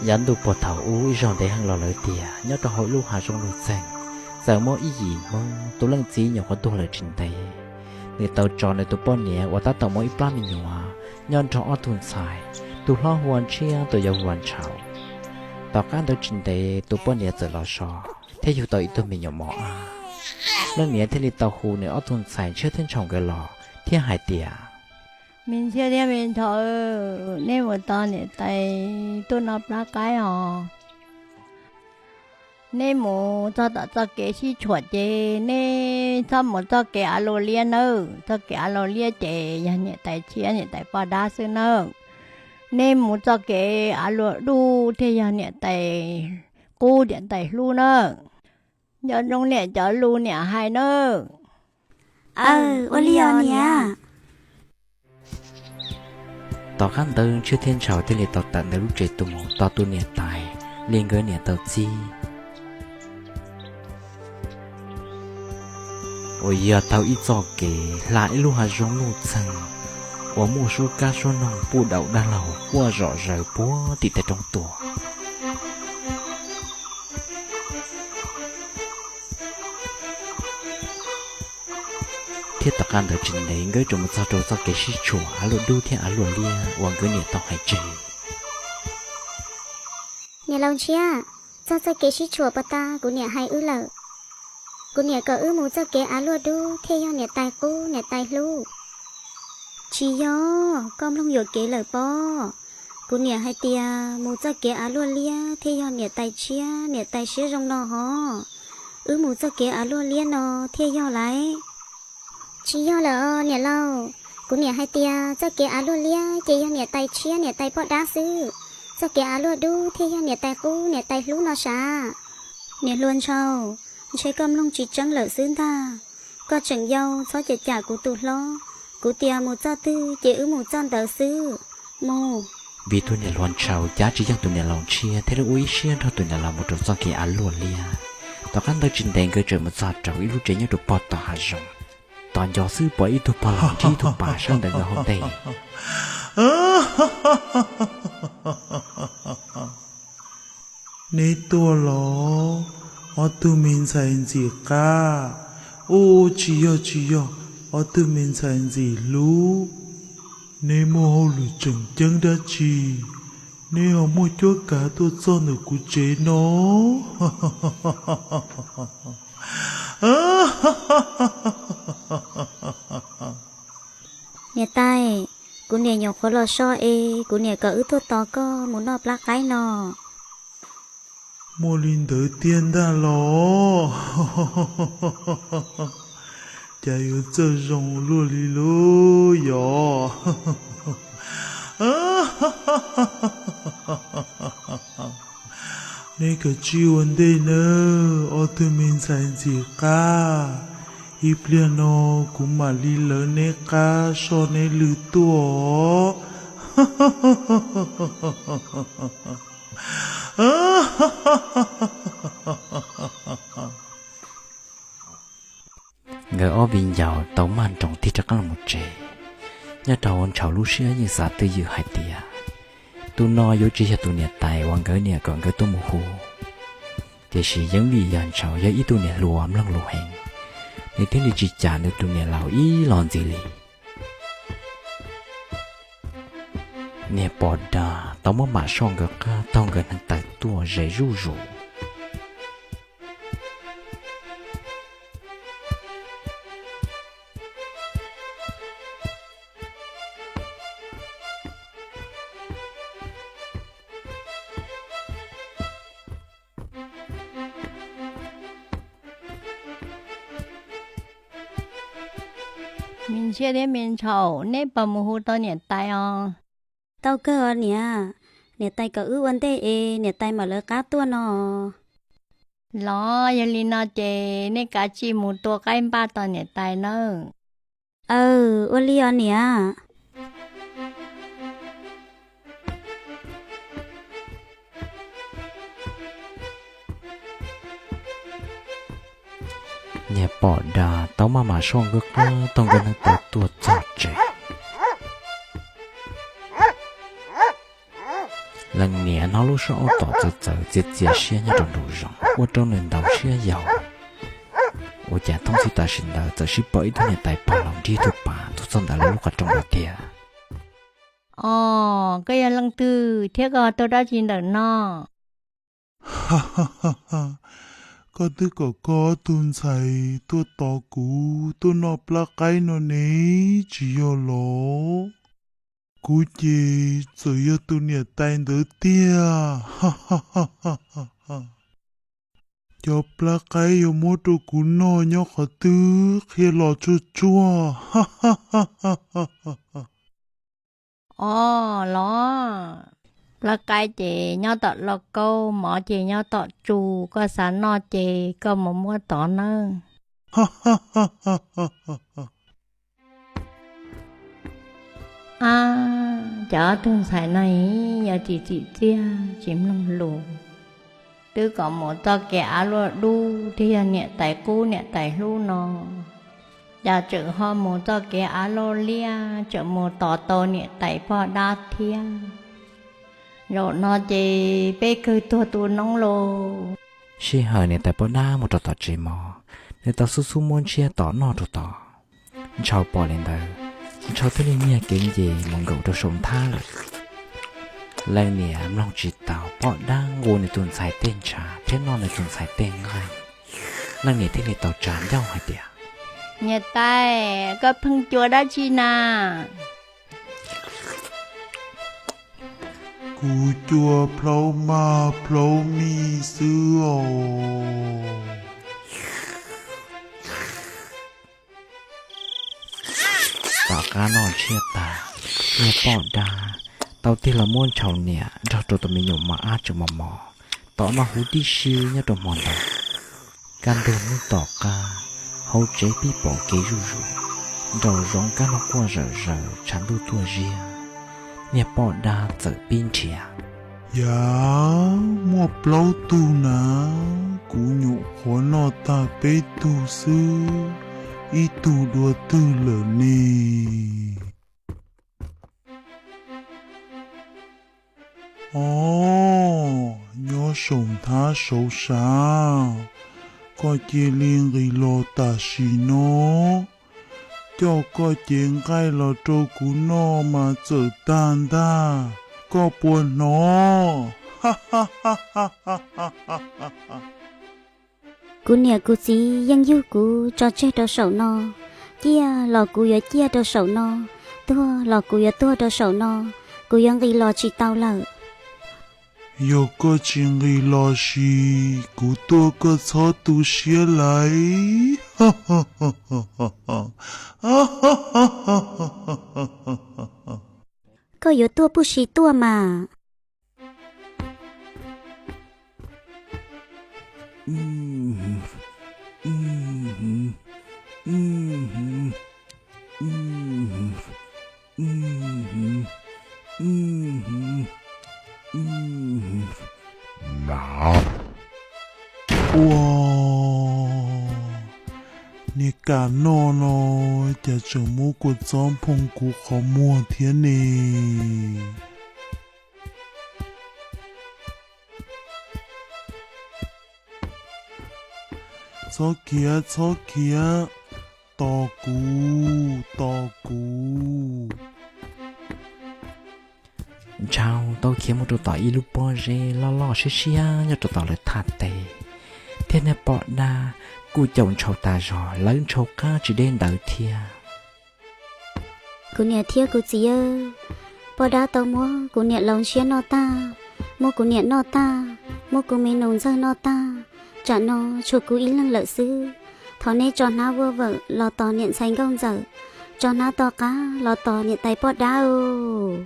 Yav ntuj puag thaum ub ib zaug ntev heev los lawm tiag, nyob rau hauv ib lub hav zoov luj txeeg, txawm muaj ib yim Hmoob tus leej txiv nyuam qhuav tuag lawm tsis ntev, nws tau tso nws tus poj niam uas tab tom muaj ib plab me nyuam nyob nrog ob tug ntxhais, tus hlob hu ua Ntshiab, tus yau hu ua Ntshaus. Tom qab ntawd tsis ntev tus poj niam txawm los so thiab yug tau ib tug me nyuam mos ab. Leej niam thiaj li tau hu nws ob tug ntxhais Ntshiab thiab Ntshaus nkawd los thiab hais tias, Me Ntshiab thiab me Ntshaus, neb mus tos niam tais tuaj noj plab qaib os. Neb mus txog tom txoj kev sib tshuam ces neb txhob mus txoj kev av luam liab nawb. Txoj kev av luam liab ces yog niam tais tshiab niam tais poj dab xwb nawb. Neb mus txoj kev av luam dub thiaj yog niam tais qub niam tais hlub nawb. Nco ntsoov niam cov lus niam hais nawb. Aw, ua li os niam. Tom qab ntawd Ntshiab thiab Ntshaus thiaj li tau tawm ntawm lub tsev tuaj mus tos tus niam tais li nkawd niam tau txib, uas yog taug ib txoj kev hla ib lub hav zoov luj txeeg uas muaj suab kab suab noog puj daum dab laug quaj zom zaws puag tim tej roob tuaj. Thiab tom qab ntawd tsis ntev nkawd tseem mus txog rau txoj kev sib tshuam av luaj dub thiab av luaj liab uas nkawd niam tau hais tseg. Niam laus Ntshiab, txog txoj kev sib tshuam puag ta kuv niam hais wb lawm. Kuv niam kom wb mus txoj kev av luaj dub thiaj yog niam tais qub niam tais hlub. Tsis yog, koj mloog yuam kev lawm pob. Kuv niam hais tias mus txoj kev av luaj liab thiaj yog niam tais tshiab niam tais siab zoo no hos. Wb mus txoj kev av luaj liab no thiaj yog lauj. Tsis yog lawm os niam laus. Kuv niam hais tias txoj kev av luaj liab ces yog niam tais tshiab niam tais poj dab xwb. Txoj kev av luaj dub thiaj yog niam tais qub niam tais hlub no sav. Niam hluas Ntshaus, ntshe koj mloog tsis tseeb lawm xwb ntag. Koj tseem yau txhob cam cam kuv tus hlob. Kuv tias mus txoj twg ces wb mus txoj ntawd xwb. Mus. Vim tus niam hluas Ntshaus cav tsis yeej tus niam laus Ntshiab thiaj li ua ib siab nrog tus niam laus mus rau txoj kev av luaj liab. Tom qab ntawd tsis ntev nkawd tseem mus txog rau ib lub tsev nyob rau pog tom hav zoov. Tos nco xwb pom ib tug pog laus nrib ib tug pas sab ntawm nkawd hauv ntej. Neb tuaj los, ob tug me ntxhais ntxim qab? Ub, tsis yog tsis yog, ob tug me ntxhais ntxim hlub. Neb muaj hauj lwm tseem ceeb dab tsi, neb ho muaj cuab kav tuaj txog ntawm kuv tsev no? Niam tais, kuv niam nyuam qhuav los so es kuv niam kom wb tuaj tos koj mus noj plab qaib no. Muaj li ntawd tiag ntag los? Cas yuav txawj zoo luaj li lub yos. Neb kav tsij ua ntej nawb ob tug me ntxhais ntxim qab. Ib pliag no kuv mam li lawv neb qab soj neb lw tuaj. Nkawd ob viv ncaus tau maj nroos tig rov qab los mus tsev. Nyob rau Ntshaus lub siab yeej xav twj ywm hais tias tus no yuav tsis yog tus niam tais uas nkawd niam kom nkawd tuaj mus hu. Tiam sis yeej vim yog Ntshaus yog ib tug niam hluas mloog lus heev, nws thiaj li tsis cam nws tus niam laus ib los ntxiv li. Niag pom dag tau muab mam soj nkawd qab taug nkawd neev taw tuaj ze zuj zus. Me Ntshiab thiab Me Ntshaus, neb puas mus hu tau niam tais os? Tau kawg os niam, niam tais kom wb ua ntej es niam tais mam lawv qab tuaj no. Los yog li no ces nej kav tsij mus tua qaib npaj tos niam tais nawb. Aw, ua li os niam. Niag pom dag tau maj mam soj nkawd qab taug nkawd neev taw tuaj txog tsev. Leej niam hnov lub suab aub tom txawv txawv txias txias siab nyob rau nraum zoov ua rau nws ntaus siab yaus. Ua cas thoob txhij tam sim ntawd txawm sib pom ib tug niam tais pog laus nrig tus pas tuaj txog ntawm lawv lub qhov rooj lawm tiag. Os, koj yog leej twg thiab koj tuaj dab tsi ntawm no? Koj twb kom koj ob tug ntxhais tuaj tos kuv tuaj noj plab qaib no ne, tsis yog los? Kuv ces txawm yog tus niam tais ntawd tiag. Cov plab qaib yuav muab rau kuv noj nyob qhov twg qhia los tsuag tsuag. Os los, plab qaib ces nyob tom lauj kaub, mov ces nyob tom tsu, koj xav noj ces koj mus muab tod nawb. Ab, cov ob tug ntxhais no yog tsis tsim txiaj tsis mloog lus, twb kom mus txoj kev av luaj dub thiab yog niam tais qub niam tais hlub no, cas tseem ho mus txoj kev av luaj liab, tseem mus tos tau niam tais poj dab thiab. Zaum no ces peb kawg tuag tu noob lauj. Sij hawm niam tais poj dab mus rau tom tsev mov, nws tau xub xub muab ntshiab tom noj rau tod. Ntshaus pom li ntawd, Ntshaus thiaj li nyiag kev nce mus nkaum rau saum nthab lawm. Leej niam mloog tsis tau poj dab nqus nws tus ntxhais tej ntshav thiab noj nws tus ntxhais tej nqaij. Leej niam thiaj li tau tsa ncauj hais tias, Niam tais, koj pheej cua dab tsi na? Kuv cua plhaub maj plhaub mij xwb os. Tom qab noj ntshiab tag, niag poj dab tau tig los muab Ntshaus niam nrog rau tus me nyuam mos ab tseem mos mos tom noj huv tib si nyob rau hmo ntawd. Kaj ntug hnub tom qab, hauv tsev pib pom kev zuj zus, nraum zoov kab noj quaj zawm zaws tshav ntuj tuaj ziab. Niag poj dab txawm pib nrhiav. Yam, muaj plaub tug na, kuv nyuam qhuav noj tag peb tug xwb, ib tug dua twg lawm ne? Os, nyob saum nthab saud sav, koj cia li nqis los tam sim no, coj koj cev nqaij los rau kuv noj mas txawm tag ntag, koj puas hnov? Kuv niam kuv txiv yeej yug kuv tso tseg rau saum no, ciaj los kuv yuav ciaj rau saum no, tuag los kuv yuav tuag rau saum no, kuv yuav nqis los tsis tau lawm. Yog koj tsis nqis los sis kuv tuaj koj txhob tu siab lawm. Koj yuav tuaj puj si tuaj mas. Ua, niag kam noj no, cas tseem muab kua txob nphoo kuv qhov muag thiab ne. Txhob khiav, txhob khiav, tos kuv, tos kuv. Ntshaus tau khiav mus rau tom ib lub pob zeb loj loj siab siab nyob rau tom lawv thaj teb, thiab niag poj dab kuj caum Ntshaus tas zog, lawv Ntshaus qab tsis deb ntawd thiab. Kuv niam thiab kuv txiv, poj dab tau muab kuv niam laus ntshiab noj tag, muab kuv niam noj tag, muab kuv me nus ntxawg noj tag, tsam no tshuav kuv ib leeg lawm xwb. Thov neb tso hnab vuaj vawm los tos niam ntxhais nkauj ntxawm, tso hnab to qab los tos niam tais poj dab os.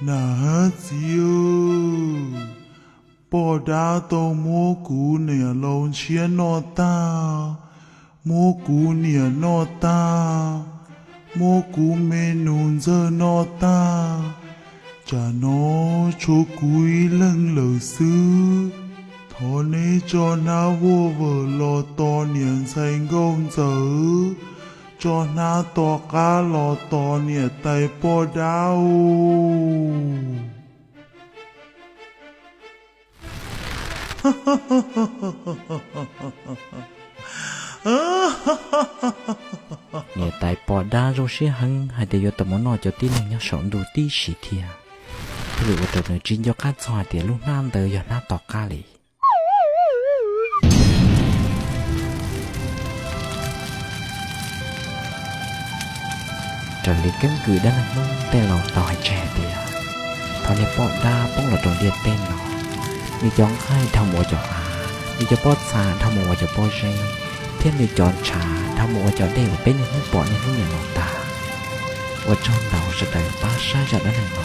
Nam hab txiv, poj dab tau muab kuv niam laus ntshiab noj tag, muab kuv niam noj tag, muab kuv me nus ntxawg noj tag, tsam no tshuav kuv ib leeg lawm xwb. Thov neb tso hnab vuaj vawm los tos niam ntxhais nkauj ntxawm, tso hnab to qab los tos niam tais poj dab os. Niam tais poj dab zoo siab heev hais tias yuav tau mus noj cov tib neeg nyob saum ntuj tib si thiab, thiaj li ua rau nws tsis nco qab txog hais tias lub hnab ntawd yog hnab to qab li. Raws li keeb kwm dab neeg Hmoob tej laus tau hais tseg hais tias, thaum niag poj dab poob los rau ntiaj teb no, nws cov nqaij dhau mus ua cov av, nws cov pob txha dhau mus ua cov pob zeb, thiab nws cov ntshav dhau mus ua cov dej uas peb niaj hnub pom niaj hnub nyeem no tag. Ua tsaug ntau sawv daws pab saib zaj dab neeg no.